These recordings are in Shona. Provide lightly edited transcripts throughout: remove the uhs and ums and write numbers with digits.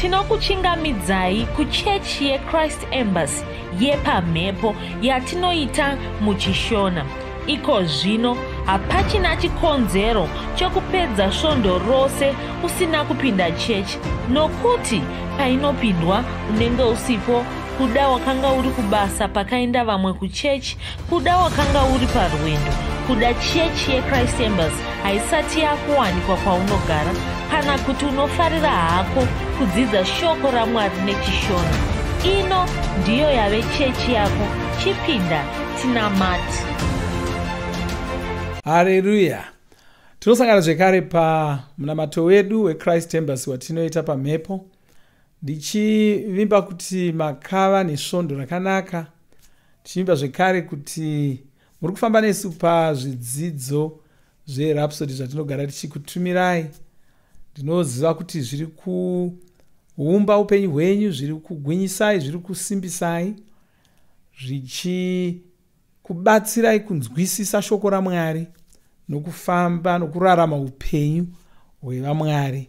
Tinokuchingamidzai kuchechi yeChrist Embassy yepamhepo yatinoita muchiShona. Iko zvino hapachina chikonzero chokupedza svondo rose usina kupinda chechi nokuti painopindwa unenge usipo kuda wakanga uri kubasa pakaenda vamwe kuchechi kuda wakanga uri parwendo kuda chechi yechrist embassy haisati yakuwanikwa kwaunogara kana kuti unofarira hako kudzidza shoko ramwari nechishona ino ndiyo yave chechi yako chipinda tinamati Hareruya! Tinosangana zvekare pamunamato wedu weChrist Embassy watinoita pamhepo. Ndichivimba kuti makava nesvondo rakanaka. Tichivimba zvekare kuti muri kufamba nesu pazvidzidzo zveRhapsody zvatinogara tichikutumirai. Ndinoziva kuti zviri kuumba upenyu hwenyu, zviri kugwinyisai, zviri kusimbisai, zvichi kubatsirai kunzwisisa shoko raMwari nokufamba nokurarama upenyu hwevaMwari.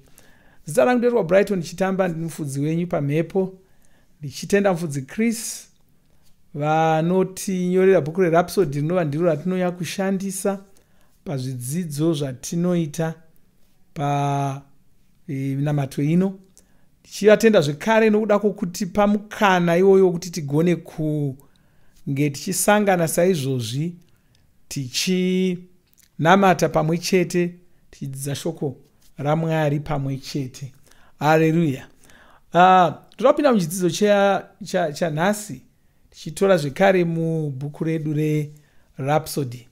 Zita rangu nderwa Brighton Chitamba, ndini mufudzi wenyu pamhepo, ndichitenda mufudzi Chris vanotinyorera bhuku reRhapsody rinova ndiro ratinouya kushandisa pazvidzidzo zvatinoita paminamato ino. Ndichivatenda zvekare nokuda kwokutipa mukana iwoyo wokuti tigone ku nge tichisangana saizvozvi tichinamata pamwe chete tichidzidza shoko ramwari pamwe chete hareruya uh, toda kupinda muchidzidzo chanhasi cha, cha tichitora zvekare mubhuku redu rerhapsody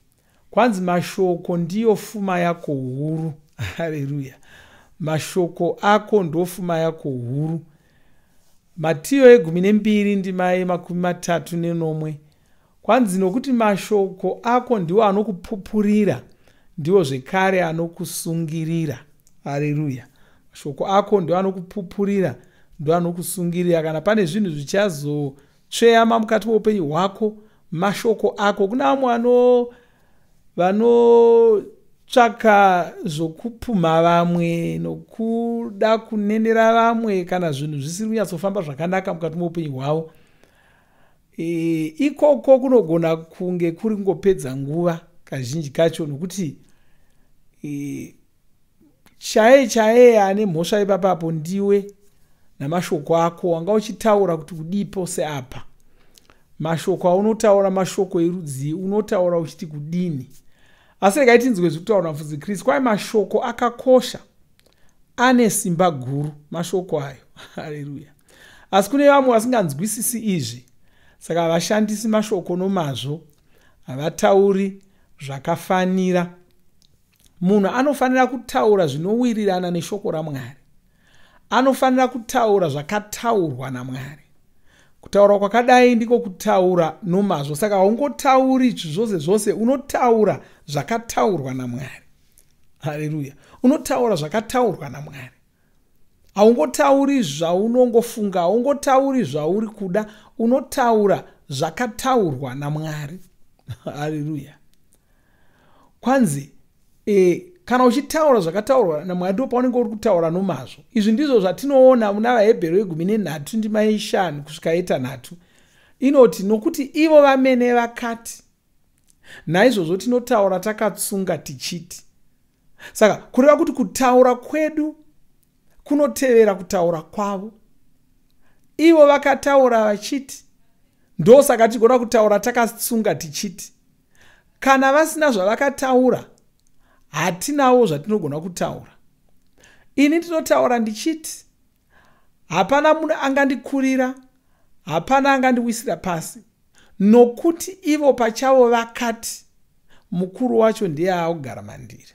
kwanzi mashoko ndiyo fuma yako huru hareruya mashoko ako ndofuma yako huru Matiyo yegumi nembiri ndima yemakumi matatu nenomwe kwanzi nokuti mashoko ako ndiwo anokupupurira ndiwo zvekare anokusungirira hareruya mashoko ako ndiwo anokupupurira ndiwo anokusungirira kana pane zvinhu zvichazotsveyama mukati meupenyu hwako mashoko ako kuna vamwe vano vanotsvaka zvokupumha vamwe nokuda kunenera vamwe kana zvinhu zvisiri kunyatsofamba zvakanaka mukati meupenyu hwavo e, ikoko kunogona kunge kuri kungopedza nguva kazhinji kacho nokuti e, chaiye chaiye ane mhosva ipapapo ndiwe namashoko ako wanga uchitaura kuti kudii pose apa mashoko aunotaura mashoko erudzii unotaura uchiti kudini asi regai tinzwe zviri kutaura mufudzi kristu kwai mashoko akakosha ane simba guru mashoko ayo haleluya asi kune vamwe vasinganzwisisi izvi saka havashandisi mashoko nomazvo havatauri zvakafanira Munhu anofanira kutaura zvinowirirana neshoko raMwari. Anofanira kutaura zvakataurwa naMwari. Kutaura kwakadai ndiko kutaura nomazvo. Saka haungotauri zvose zvose, unotaura zvakataurwa naMwari. Haleluya. Unotaura zvakataurwa naMwari. Haungotauri zvaunongofunga, haungotauri zvauri kuda, unotaura zvakataurwa naMwari. Haleluya. Kwanzi e, kana uchitaura zvakataurwa naMwari ndipo paunenge uri kutaura nomazvo. Izvi ndizvo zvatinoona muna vaHebheru yegumi nenhatu ndima yeshanu kusvika yetanhatu. Inoti nokuti ivo vamene vakati naizvozvo tinotaura takatsunga tichiti saka kureva kuti kutaura kwedu kunotevera kutaura kwavo ivo vakataura vachiti ndosaka tigona kutaura takatsunga tichiti kana vasina zvavakataura hatinawo zvatinogona kutaura ini ndinotaura ndichiti hapana munhu angandikurira hapana angandiwisira pasi nokuti ivo pachavo vakati mukuru wacho ndiye akugara mandiri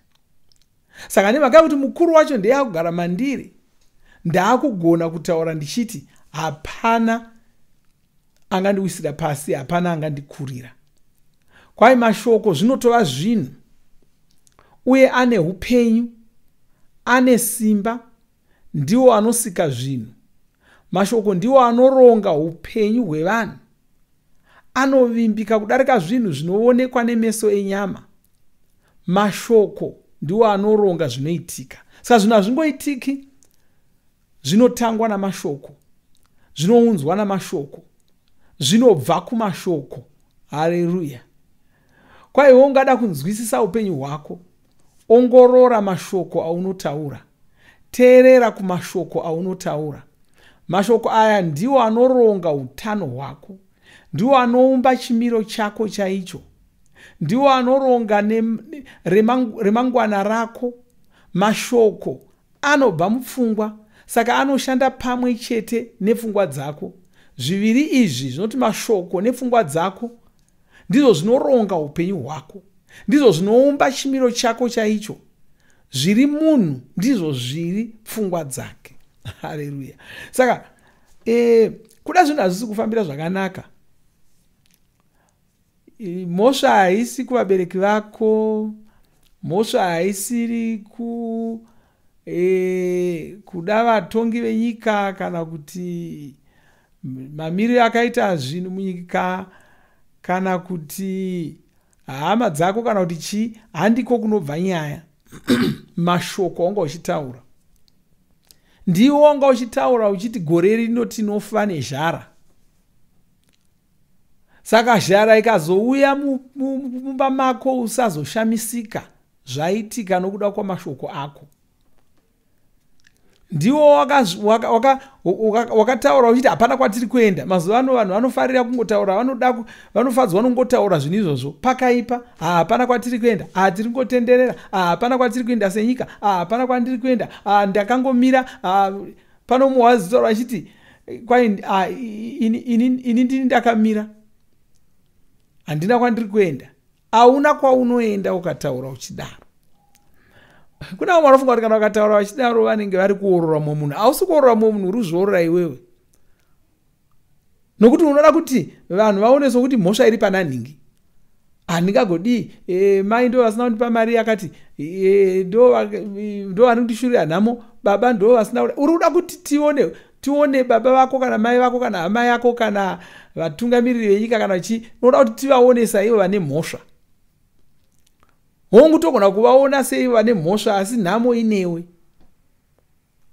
saka nemhaka yekuti mukuru wacho ndiye akugara mandiri ndaakugona kutaura ndichiti hapana angandiwisira pasi hapana angandikurira kwai mashoko zvinotova zvinhu uye ane upenyu ane simba ndiwo anosika zvinhu mashoko ndiwo anoronga upenyu hwevanhu anovimbika kudarika zvinhu zvinoonekwa nemeso enyama mashoko ndiwo anoronga zvinoitika saka zvinhu hazvingoitiki Zvinotangwa namashoko, zvinounzwa namashoko, zvinobva kumashoko. Hareruya! Kwaiwe ungada kunzwisisa upenyu hwako, ongorora mashoko aunotaura, teerera kumashoko aunotaura. Mashoko aya ndiwo anoronga utano hwako, ndiwo anoumba chimiro chako chaicho, ndiwo anoronga remangwana rako. Mashoko anobva mupfungwa, saka anoshanda pamwe chete nepfungwa dzako. Zviviri izvi zvinoti mashoko nepfungwa dzako ndizvo zvinoronga upenyu hwako, ndizvo zvinoumba chimiro chako chaicho. Zviri munhu ndizvo zviri pfungwa dzake. Haleluya! Saka kuda zvinhu hazvisi kufambira zvakanaka, mhosva haisi kuvabereki vako, mhosva haisiri kuda vatongi venyika kana kuti mamiriro akaita zvinhu munyika kana kuti hama dzako kana kuti chii. Handiko kunobva nyaya. Mashoko aunga uchitaura ndiwo wanga uchitaura uchiti gore rino tinofa nezhara. Saka zhara ikazouya mumba mako, usazoshamisika zvaitika nokuda kwamashoko ako. Ndiwo wakataura uchiti hapana kwatiri kuenda. Mazuva ano vanhu vanofarira kungotaura, vanoda, vanofadzwa nongotaura zvinhu izvozvo. Pakaipa, hapana kwatiri kuenda, hatiri kungotenderera, hapana kwatiri kuenda senyika, hapana kwandiri kuenda, ndakangomira pano. Muwazitaura achiti kwai ini ndini ndakamira, handina kwandiri kuenda. Hauna kwaunoenda ukataura uchidaro. Kuna vamwe vanofunga kuti kana vakataura vachidaro vanenge vari kuorora mumwe munhu. Hausi kuorora mumwe munhu, uri kuzviorora iwewe, nokuti unoda kuti vanhu vaone sokuti mhosva iri pana nhingi. Handingagodii, mai ndo vasina kundipa mari yakati, ndo vari kundishurira nhamo, baba ndo vasina. Uri kuda kuti tione baba vako kana mai vako kana hama yako kana vatungamiriri venyika kana chii. Unoda kuti tivaone saivo vane mhosva. Hongu, togona kuvaona seivo vane mhosva, asi nhamo inewe,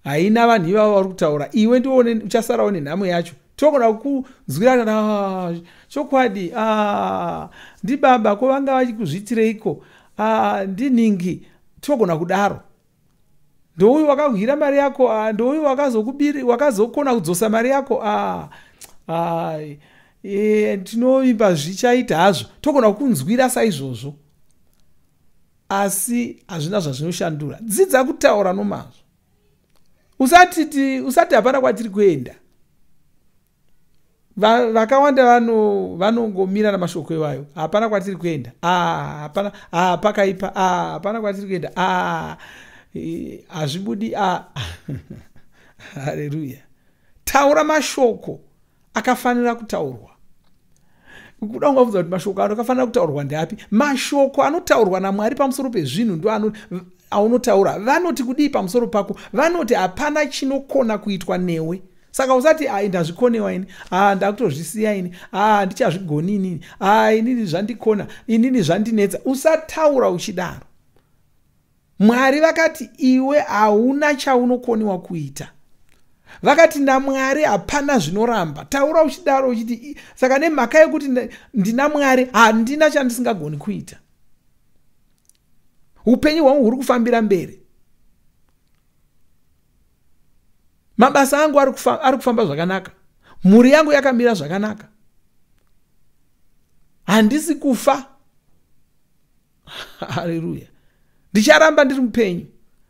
haina vanhu ivavo vari kutaura. Iwe ndione uchasarawo nenhamo yacho. Togona kunzwira kana chokwadi, ndibaba ko vanga vachikuzviitireiko, ndinhingi. Togona kudaro. Ndouyu wakakwira mari yako, ndouyu wakazokona kudzosa mari yako, tinovimba zvichaita hazvo. Togona kunzwira saizvozvo, asi hazvina zvazvinoshandura. Dzidza kutaura nomazvo. Usati hapana kwatiri kuenda. Vakawanda vanongomira namashoko iwayo: hapana kwatiri kuenda, hapana, pakaipa, hapana kwatiri kuenda, hazvibudi. Haleluya! Taura mashoko akafanira kutaurwa. Kuda ungabvunza kuti mashoko akafanira kutaurwa ndeapi? Mashoko anotaurwa naMwari pamusoro pezvinhu ndo aunotaura. Vanoti kudii pamusoro pako? Vanoti hapana chinokona kuitwa newe. Saka usati, ai, ndazvikonewa ini, a, ndakutozvisiya ini, a, handichazvigoni inini, a, inini zvandikona, inini zvandinetsa. Usataura uchidaro. Mwari vakati iwe hauna chaunokoniwa kuita. Vakati naMwari hapana zvinoramba. Taura uchidaro uchiti, saka nemhaka yekuti ndina Mwari, handina chandisingagoni kuita. Upenyu hwangu huri kufambira mberi, mabasa angu ari kufamba zvakanaka, mhuri yangu yakamira zvakanaka, handisi kufa. Haleluya! Ndicharamba ndiri mupenyu,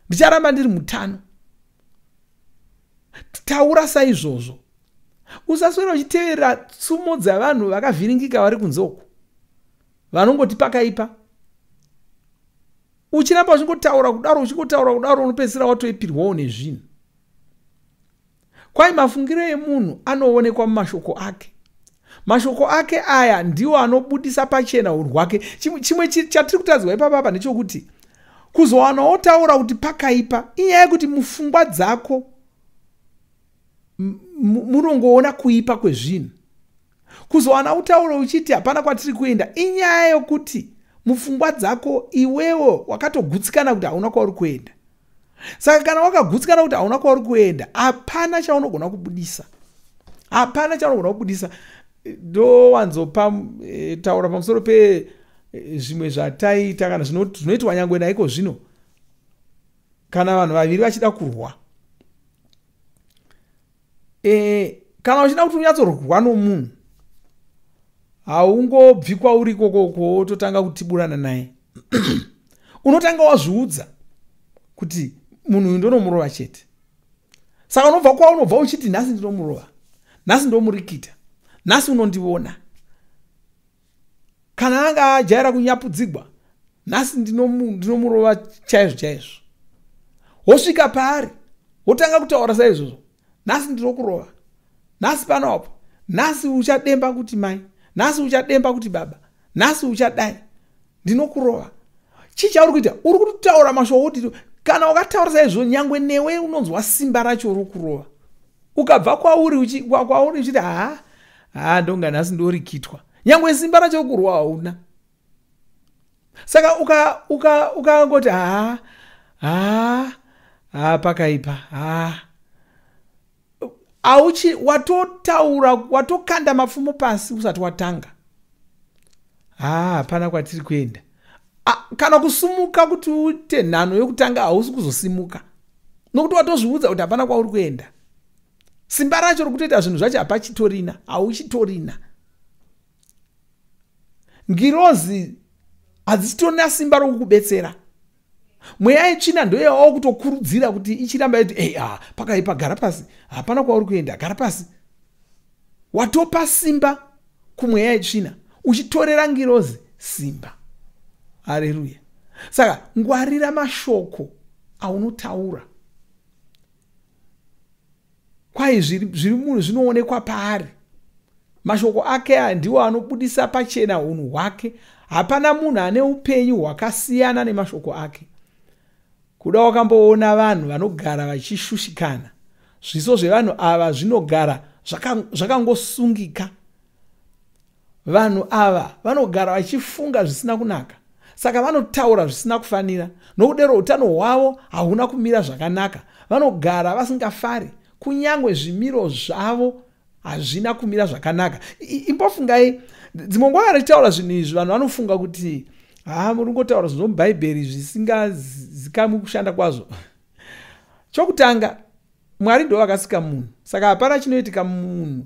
ndicharamba ndiri mutano. Taura saizvozvo. Usaswera uchiteverera tsumo dzavanhu vakavhiringika vari kunze uku, vanongoti pakaipa. Uchiramba uchingotaura kudaro, uchingotaura kudaro, unopedzisira watoipirwawo nezvinhu. Kwai mafungiro emunhu anoonekwa mumashoko ake. Mashoko ake aya ndiwo anobudisa pachena unhu hwake. Chimwe chatiri kutadzwa ipapapa ndechokuti kuzowana wotaura kuti pakaipa, inyaya yekuti mupfungwa dzako munongoona kuipa kwezvinhu. Kuzowana utauro uchiti hapana kwatiri kuenda, inyaya yokuti mupfungwa dzako iwewo wakatogutsikana kuti hauna kwauri kuenda. Saka kana wakagutsikana kuti hauna kwauri kuenda, hapana chaunogona kubudisa, hapana chaunogona kubudisa. Ndowanzopa taura pamusoro pezvimwe zvataita kana zvinoitwa nyangwe naiko zvino kana vanhu vaviri vachida kurwa. Kana uchida kuti unyatsorwa nomunhu, haungobvi kwauri ikokoko wototanga kutiburana naye. Unotanga wazviudza kuti munhu uyu ndonomurova chete. Saka unobva kwaunobva uchiti nhasi ndinomurova, nhasi ndomurikita, nhasi unondiona. Kana anga ajaira kunyapudzigwa, nhasi ndinomurova chaizvo chaizvo. Wosvika paari wotanga kutaura saizvozvo, nhasi ndinokurova, nhasi panoapo, nhasi uchademba kuti mai, nhasi uchademba kuti baba, nhasi uchadai, ndinokurova. Chii chauri kuita? Uri kutaura mashoko kuti kana ukataura saizvozvo, nyangwe newe unonzwa simba racho rokurova. Ukabva kwauri uchiti haa haa, ndonga nhasi ndorikitwa, nyangwe simba racho rokurwa hauna. Saka ukangoti haa haa haa, pakaipa, haa, auchi watotaura, watokanda mapfumo pasi usati watanga. Haa, hapana kwatiri kuenda. Kana kusumuka kuti uite nhano yokutanga, hausi kuzosimuka, nokuti watozviudza kuti hapana kwauri kuenda. Simba racho rokutoita zvinhu zvacho hapachitorina, hauchitorina. Ngirozi hadzichitorina simba rokukubetsera. Mweya yetsvina ndoyawava kutokurudzira kuti ichiramba iti ei, a pakaipa, gara pasi, hapana kwauri kuenda, gara pasi. Watopa simba kumweya yetsvina, uchitorera ngirozi simba. Hareruya. Saka ngwarira mashoko aunotaura. Kwai zviri munhu zvinoonekwa paari. Mashoko ake aya ndiwo anobudisa pachena unhu hwake. Hapana munhu ane upenyu hwakasiyana nemashoko ake. Kuda wakamboona vanhu vanogara vachishushikana. Zviso zvevanhu ava zvinogara zvakangosungika. Vanhu ava vanogara vachifunga zvisina kunaka, saka vanotaura zvisina kufanira. Nokudero utano hwavo hahuna kumira zvakanaka. Vanogara vasingafari, kunyange zvimiro zvavo hazvina kumira zvakanaka. Imbofungai, dzimwe nguva kana tichitaura zvinhu izvi, vanhu vanofunga kuti haa, muri kungotaura zvinhu zvomubhaibheri zvisingazikamwi kushanda kwazvo. Chokutanga, Mwari ndo vakasika munhu, saka hapana chinoitika munhu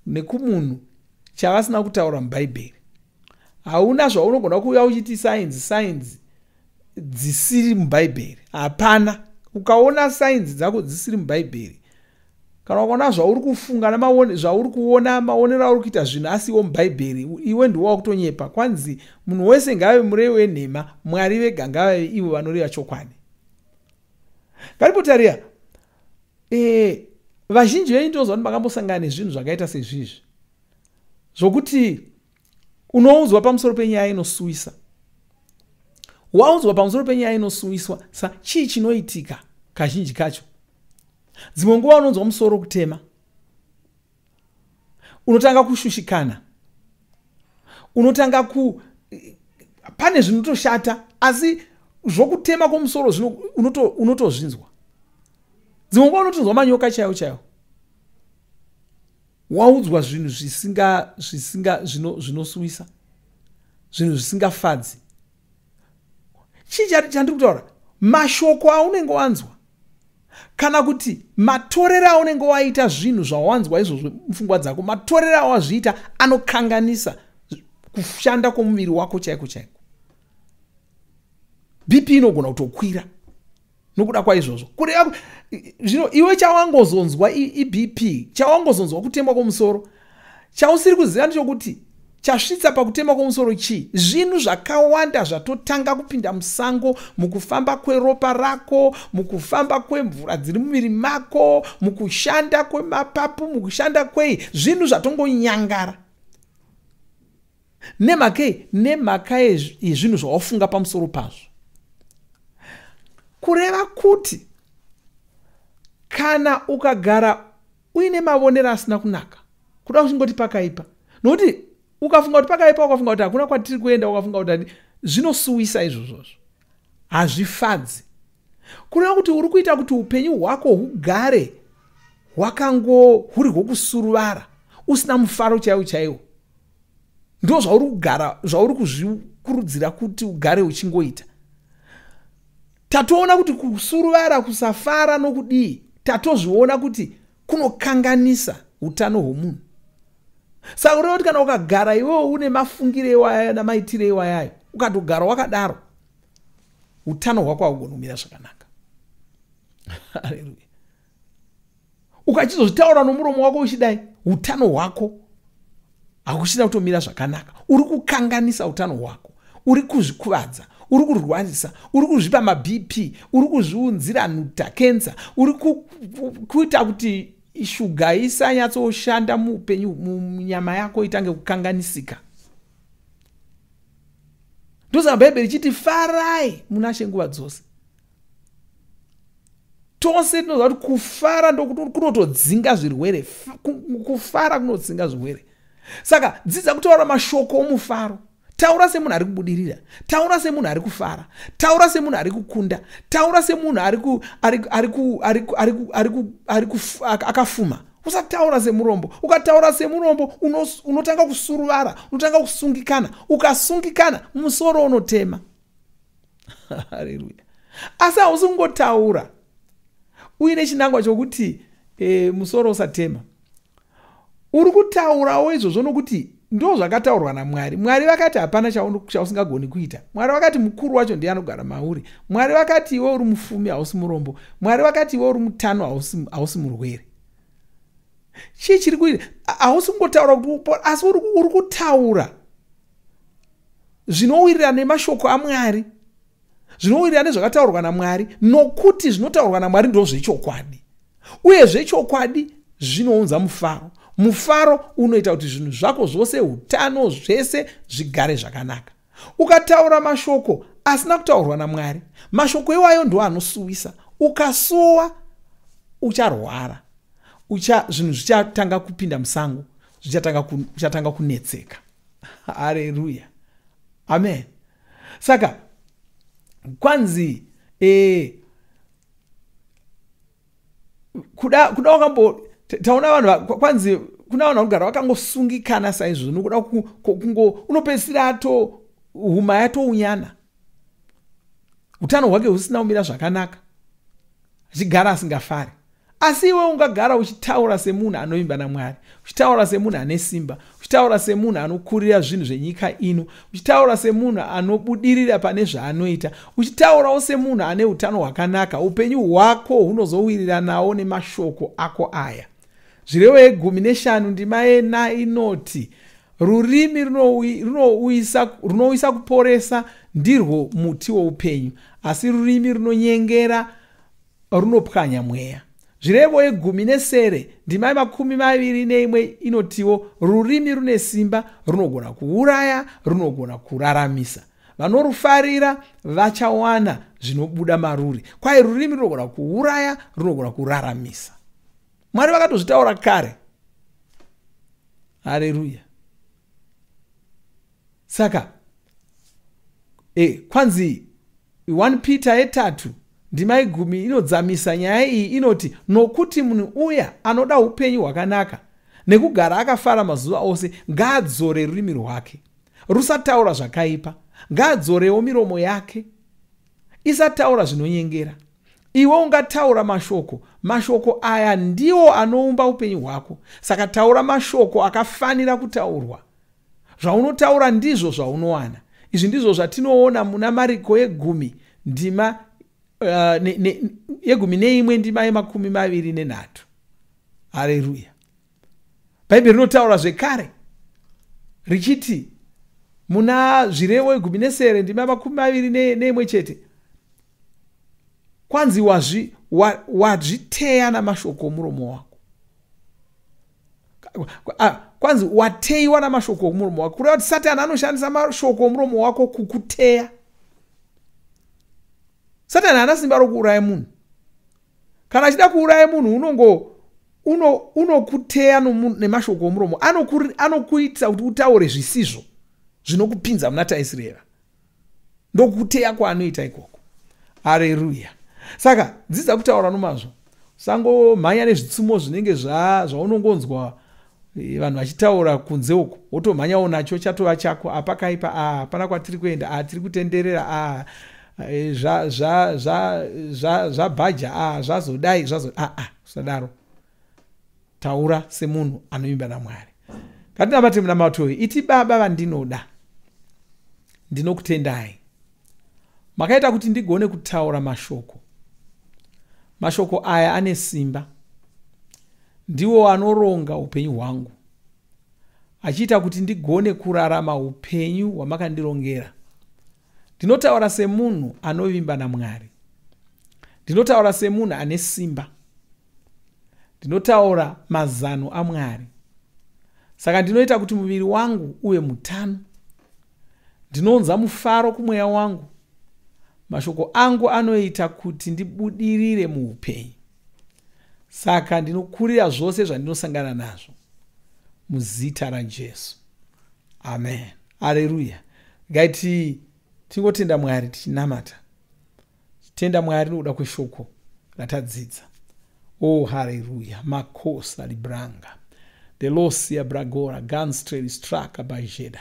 nekumunhu chavasina kutaura mubhaibheri. Hauna zvaunogona kuuya uchiti sainzi sainzi dzisiri mubhaibheri, hapana. Ukaona sainzi dzako dzisiri mubhaibheri, kana ukaona zvauri kufunga, zvauri kuona, maonero auri kuita zvinhu asiwo mubhaibheri, iwe ndiwo wakutonyepa. Kwanzi munhu wese ngave murevi wenhema, Mwari vega ngavave ivo vanoreva chokwadi. Ngatimbotariya vazhinji venyu ndinozwa kuti makambosangana nezvinhu zvakaita sezvizvi, zvokuti unoudzwa pamusoro penyaya inosuwisa. Waudzwa pamusoro penyaya inosuwiswa, sa chii chinoitika kazhinji kacho? Dzimwe nguva unonzwa musoro kutema, unotanga kushushikana, unotanga ku pane zvinotoshata, asi zvokutema kwomusoro zvino unotozvinzwa. Dzimwe nguva unotonzwa manyoka chaiwo chaiwo. Waudzwa zvinhu zvisinga zvisinga zvinosuwisa, zvinhu zvisingafadzi. Chii chandiri kutaura? Mashoko aunenge wanzwa, kana kuti matorero aunenge waita zvinhu zvawanzwa izvozvo mupfungwa dzako, matorero awazviita anokanganisa kushanda kwomuviri wako chaiko chaiko. BP inogona kutokwira nokuda kwaizvozvo. Kureva zvino iwe chawangozonzwa iBP, chawangozonzwa kutemwa kwomusoro. Chausiri kuziva ndechokuti chasvitsa pakutema kwomusoro chii. Zvinhu zvakawanda zvatotanga kupinda musango mukufamba kweropa rako, mukufamba kwemvura dziri muviri mako, mukushanda kwemapapu, mukushanda kwei. Zvinhu zvatongonyangara. Nemhakei? Nemhaka yezvinhu zvawafunga pamusoro pazvo. Kureva kuti kana ukagara uine mavonero asina kunaka, kuda kuchingoti pakaipa, nokuti ukafunga kuti pakaipa, ukafunga kuti hakuna kwatiri kuenda, ukafunga kuti zvinosuwisa, izvozvozvo hazvifadzi. Kureva kuti uri kuita kuti upenyu hwako hugare hwakango huri hwokusuruvara, usina mufaro chaiwo chaiwo. Ndo zvauri kugara, zvauri kuzvikurudzira kuti ugare uchingoita. Tatoona kuti kusuruvara, kusafara nokudii, tatozviona kuti kunokanganisa utano hwomunhu. Saka kureva kuti kana ukagara iwewo une mafungire iwayayo namaitire iwayayo, ukatogara wakadaro, utano hwako haugoni kumira zvakanaka. Haleluya. Ukachizozvitaura nomuromo wako uchidai, utano hwako hakuchina kutomira zvakanaka. Uri kukanganisa utano hwako, uri kuzvikuvadza, uri kurwarisa, uri kuzvipa maBP, uri kuzviunzira nhuta, kensa, uri kuita kuti shuga isanyatsoshanda muupenyu, munyama yako itange kukanganisika. Ndosaka Bhaibheri ichiti farai muna She nguva dzose. Tose tinoziva kuti kufara kunotodzinga zvirwere. Kufara kunodzinga zvirwere. Saka dzidza kutaura mashoko omufaro. Taura semunhu ari kubudirira, taura semunhu ari kufara, taura semunhu ari kukunda, taura semunhu akafuma. Usataura semurombo. Ukataura semurombo unotanga kusuruvara, unotanga kusungikana. Ukasungikana musoro unotema. Haleluya. Asi hausi kungotaura uine chinangwa chokuti musoro usatema. Uri kutaurawo izvozvo nokuti ndo zvakataurwa naMwari. Mwari vakati hapana chausingagoni kuita. Mwari vakati mukuru wacho ndiye anogara mauri. Mwari vakati iwe uri mufumi, hausi murombo. Mwari vakati iwe uri mutano, hausi murwere. Chii chiri kuita? Hausi kungotaura kuti, asi uri kutaura zvinowirirana nemashoko aMwari, zvinowirirana nezvakataurwa naMwari, nokuti zvinotaurwa naMwari ndo zvechokwadi, uye zvechokwadi zvinounza mufaro. Mufaro unoita kuti zvinhu zvako zvose, utano, zvese zvigare zvakanaka. Ukataura mashoko asina kutaurwa naMwari, mashoko iwayo ndo anosuwisa. Ukasuwa ucharwara, zvinhu zvichatanga kupinda musango, uchatanga kunetseka. Haleluya, amen. Saka kwanzi kuda wakambo taona vanhu, kwanzi kuna vanhu vanogara vakangosungikana saizvozvo nokuda kungo unopedzisira ato huma yatounyana, utano hwake husina kumira zvakanaka, achigara asingafari. Asi iwe ungagara uchitaura semunhu anovimba naMwari, uchitaura semunhu ane simba, uchitaura semunhu anokurira zvinhu zvenyika ino, uchitaura semunhu anobudirira pane zvaanoita, uchitaurawo semunhu ane utano hwakanaka, upenyu hwako hunozowiriranawo nemashoko ako aya. Zvirevo ye15 ndima yena inoti rurimi runowisa kuporesa ndirwo muti woupenyu, asi rurimi runonyengera runopwanya mweya. Zvirevo ye17 ndima ye21 inotiwo rurimi rune simba, runogona kuuraya, runogona kuraramisa. Vanorufarira vachawana zvinobuda maruri. Kwai rurimi runogona kuuraya, runogona kuraramisa. Mwari vakatozvitaura kare. Haleluya. Saka kwanzi 1 Peter 3 ndima 10 inodzamisa nyaya iyi, inoti nokuti munhu uya anoda upenyu hwakanaka nekugara akafara mazuva ose, ngaadzore rurimi rwake rusataura zvakaipa, ngaadzorewo miromo yake isataura zvinonyengera. Iwe ungataura mashoko, mashoko aya ndiwo anoumba upenyu hwako. Saka taura mashoko akafanira kutaurwa. Zvaunotaura ndizvo zvaunowana. Izvi ndizvo zvatinoona muna Mariko 10 ndima 11 ndima ye23. Haleluya. Bhaibheri rinotaura zvekare richiti muna Zvirevo 17 ndima ye21, kwanzi wazviteya namashoko omuromo wako. Kwanzi wateiwa namashoko omuromo wako. Kureva kuti Satani anoshandisa mashoko omuromo wako kukuteya. Satani haana simba rokuuraya munhu. Kana achida kuuraya munhu, unokuteya nemashoko omuromo. Anokuitisa kuti utaure zvisizvo zvinokupinza muna taisireva. Ndokuteya kwaanoita ikoko. Haleluya. Saka dzidza kutaura nomazvo. Usangomhanya nezvitsumo zvinenge zvaunongonzwa vanhu vachitaura kunze uko, wotomhanyawo nacho chatova chako. Apakaipa, hapana kwatiri kuenda, tiri kutenderera, zvabhaja, zvazodai, zvazo usadaro. Taura semunhu anovimba naMwari. Ngatinamate munamato uyu. Iti, Baba vandinoda, ndinokutendai. Makaita kuti ndigone kutaura mashoko. Mashoko aya ane simba. Ndiwo anoronga upenyu hwangu, achiita kuti ndigone kurarama upenyu hwamakandirongera. Ndinotaura semunhu anovimba naMwari. Ndinotaura semunhu ane simba. Ndinotaura mazano aMwari. Saka ndinoita kuti muviri wangu uve mutano. Ndinounza mufaro kumweya wangu. Mashoko angu anoita kuti ndibudirire muupenyu. Saka ndinokurira zvose zvandinosangana nazvo muzita raJesu. Amen. Haleluya. Ngaiti tingotenda Mwari tichinamata. Tenda Mwari nokuda kweshoko ratadzidza. Oh, haleluya. Makosa libranga delosia bragora ganstreli straka bajeda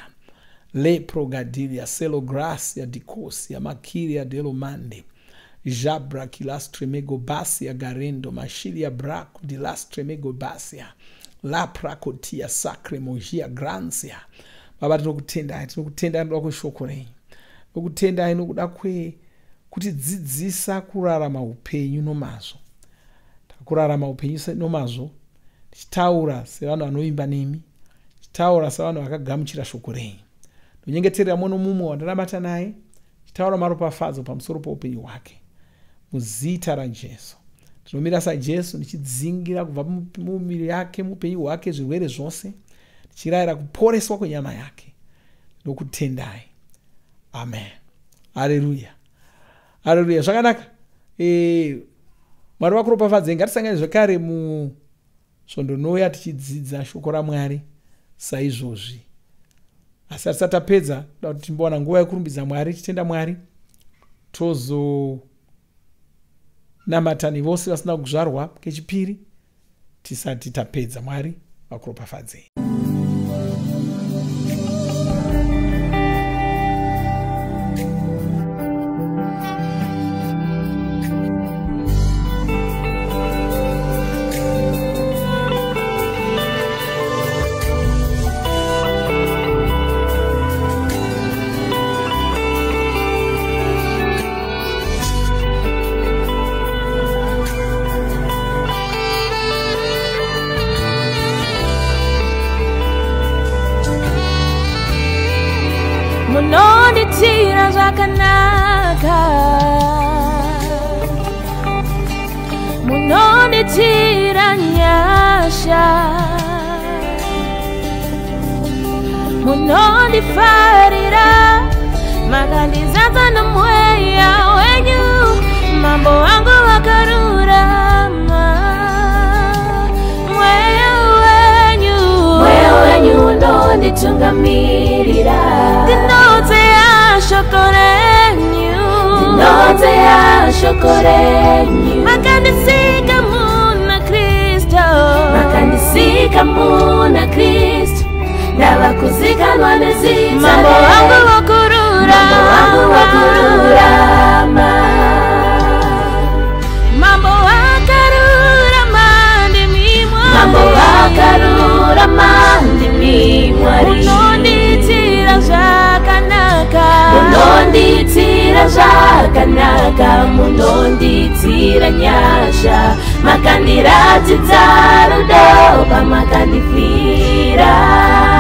leprogadilia selogracia dicosia makiria delomande jabra kilastre megobasia garendo mashilia braco dilastre megobasia laprakotia sacre mojia grancia. Baba, tinokutendai, tinokutendai nokuda kweshoko renyu. Tinokutendai nokuda kwekutidzidzisa kurarama upenyu nomazvo. Takurarama upenyu nomazvo tichitaura sevanhu vanovimba nemi, tichitaura sevanhu vakagamuchira shoko renyu. Ndonyengeterera mumwe nomumwe wandanamata naye, tichitaura maropafadzo pamusoro poupenyu hwake muzita raJesu. Ndinomira saJesu ndichidzingira kubva mumiviri yake, muupenyu hwake, zvirwere zvose, ndichirayira kuporeswa kwenyama yake. Ndinokutendai. Amen. Haleluya. Haleluya. Zvakanaka. Mwari vakuropafadzei. Ngatisangane zvekare musvondo rinouya tichidzidza shoko raMwari saizvozvi. Asi hatisati tapedza, toda kuti timbowana nguva yekurumbidza Mwari, tichitenda Mwari. Tozonamata nevose vasina kuzvarwa kechipiri tisati tapedza. Mwari vakuropafadzei. Munonditira zvakanaka, munonditira nyasha, munondifarira, makandizadza nomweya wenyu, mambo wangu wakarurama. Mweya wenyu, Mweya wenyu unonditungamirira, ndinoteya shoko renyu, ndinoteya shoko renyu, makandisika muna Kristo, makandisika muna Kristo, ndava kuzikanwa nezita mambo wangu renyu, wakururama, mambo wangu wakururama, mambo wakarurama ndimi Mwari, mambo wakarurama ndimi Mwari, munonditira zvakanaka, munonditira zvakanaka, munonditira nyasha, makandiratidza rudo pamakandifira,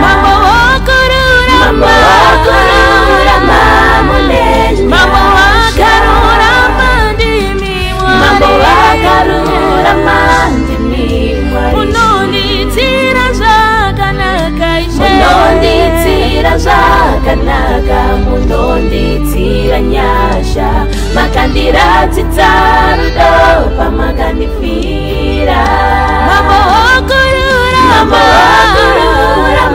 mambo wakururama, mambo wakururama mune mambo nyasha, wakarurama ndimi Mwari, mambo wakarurama ndimi Mwari, munonditira zvakanaka Ishe, munonditira zvakanaka, munonditira nyasha, makandiratidza rudo pamakandifira, mambo wakururama, mambo wakururama.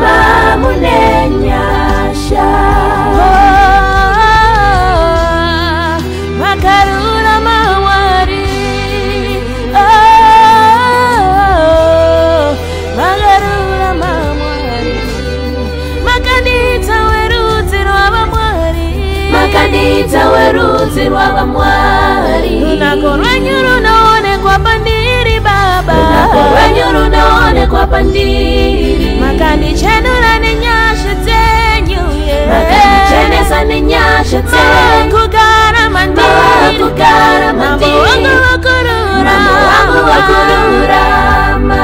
pandiri. Makandichenura nenyasha dzenyu, yeah. Makandichenesa nenyasha dzenyu. Makugara mandiri. Makugara Mambo mandiri. wangu wakururama. Mambo wangu wakururama.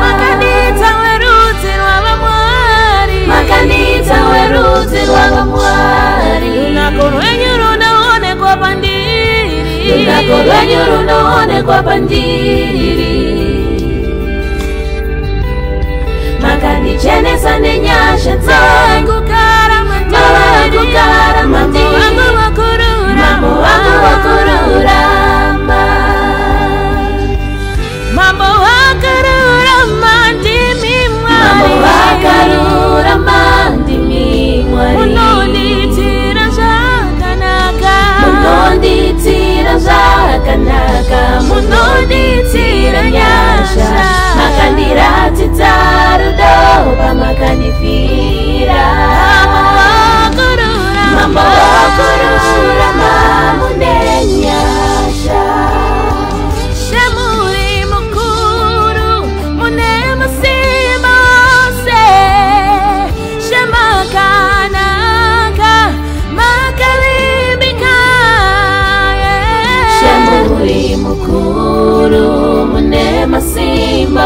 Makandiita werudzi rwavamwari. Makandiita werudzi rwavamwari. Runako rwenyu runoonekwa pandiri. Runako rwenyu runoonekwa pandiri. Makandichenesa nenyasha dzenyu. Makugara mandiri. Makugara Mambo mandiri. wangu wakururama. Mambo wangu wakururama. Mambo wakarurama ndimi Mambo Mwari. wakarurama ndimi Mwari. Munondiitira zvakanaka. Munondiitira zvakanaka. Munondiitira nyasha. Makandiratidza rudo pamakandifira. Mambo wakarurama. Mambo wakururama mune nyasha. Shamuri mukuru mune masimba ose. Shemakanaka makavimbika. Yeah. Shamuri mukuru mune masimba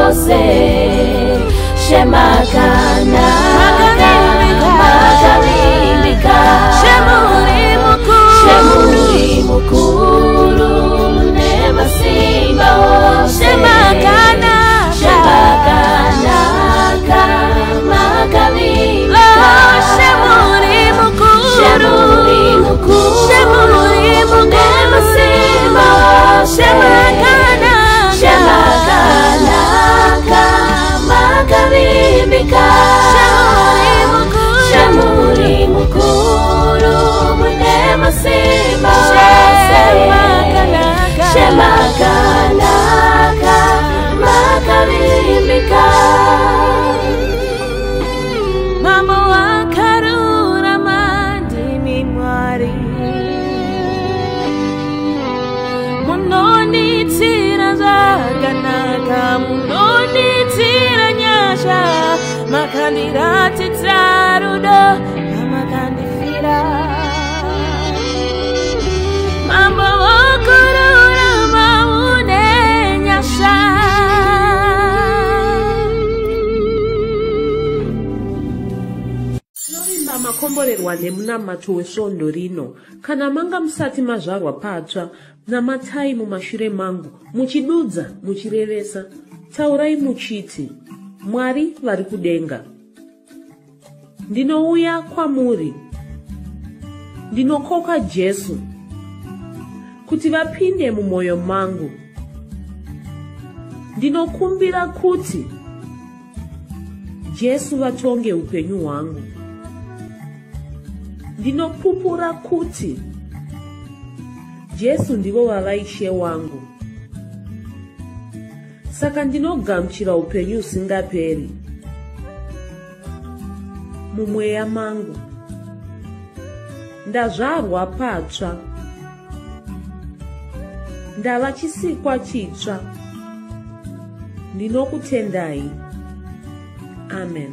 ose. Shemakanaka makavimbika. Shamuri mukuru. Shamuri mukuru mune masimba ose. Shemakanaka. Shemakanaka makavimbika. Oh, Shamuri mukuru. Shamuri mukuru Shamuri mune masimba ose. Shemakanaka. Shemakanaka makavimbika. Shamuri mukuru. Shamuri mukuru mune masimba ose. Shemakanaka. Shemakanaka makavimbika. Mambo wakarurama ndimi Mwari. Munondiitira zvakanaka, munondiitira nyasha, makandiratidza rudo pamakandifira. Mambo wakarurama mune nyasha. Tinovimba makomborerwa nemunamato wesvondo rino. Kana manga musati mazvarwa patsva, namatai mumashure mangu, muchidudza, muchirevesa. Taurai muchiti, Mwari vari kudenga. Ndinouya kwamuri. Ndinokoka Jesu kuti vapinde mumwoyo mangu. Ndinokumbira kuti Jesu vatonge upenyu hwangu. Ndinopupura kuti Jesu ndivo vava Ishe wangu. Saka ndinogamuchira upenyu husingaperi mumweya mangu. Ndazvarwa patsva. Ndava chisikwa chitsva. Ndinokutendai. Amen.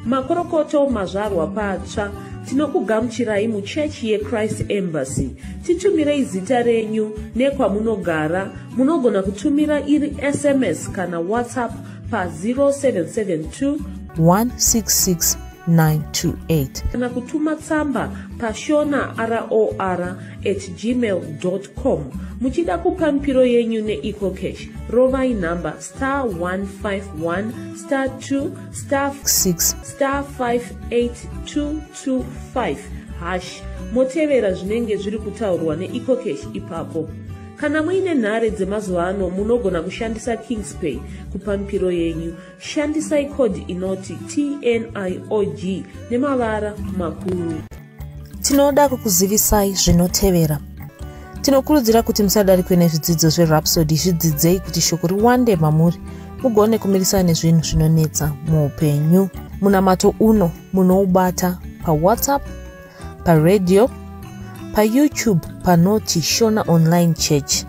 Makorokoto mazvarwa patsva, tinokugamuchirai muchechi yeChrist Embassy. Titumirei zita renyu nekwamunogara. Munogona kutumira iri SMS kana WhatsApp pa 0772 166 928. Kana kutuma tsamba pashona ror@gmail.com. Muchida kupa mipiro yenyu neEcoCash, rovai nhamba star 151 star 2 star 6 star 58225 hash, motevera zvinenge zviri kutaurwa neEcoCash ipapo. Kana muine nhare dzemazuva ano, munogona kushandisa Kingspay kupa mipiro yenyu. Shandisai kodhi inoti TNIOG nemavara makuru. Tinoda kukuzivisai zvinotevera. Tinokurudzira kuti musadarikwe nezvidzidzo zveRhapsody. Zvidzidzei kuti shoko riwande mamuri, mugone kumirisana nezvinhu zvinonetsa muupenyu. Munamato uno munoubata paWhatsApp, paredhiyo, paYouTube panoti Shona Online Church.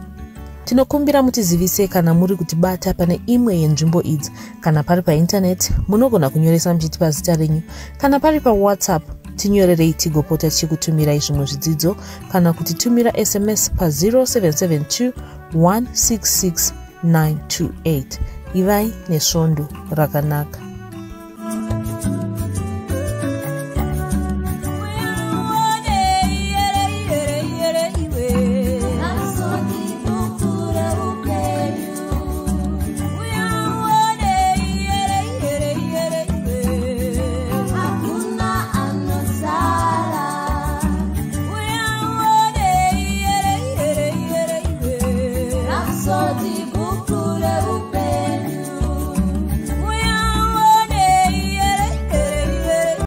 Tinokumbira mutizivise kana muri kutibata pane imwe yenzvimbo idzi. Kana pari paintaneti, munogona kunyoresa muchitipa zita renyu. Kana pari paWhatsApp, tinyorerei tigopota tichikutumirai zvimwe zvidzidzo kana kutitumira SMS pa 0772 166 928. Ivai nesvondo rakanaka.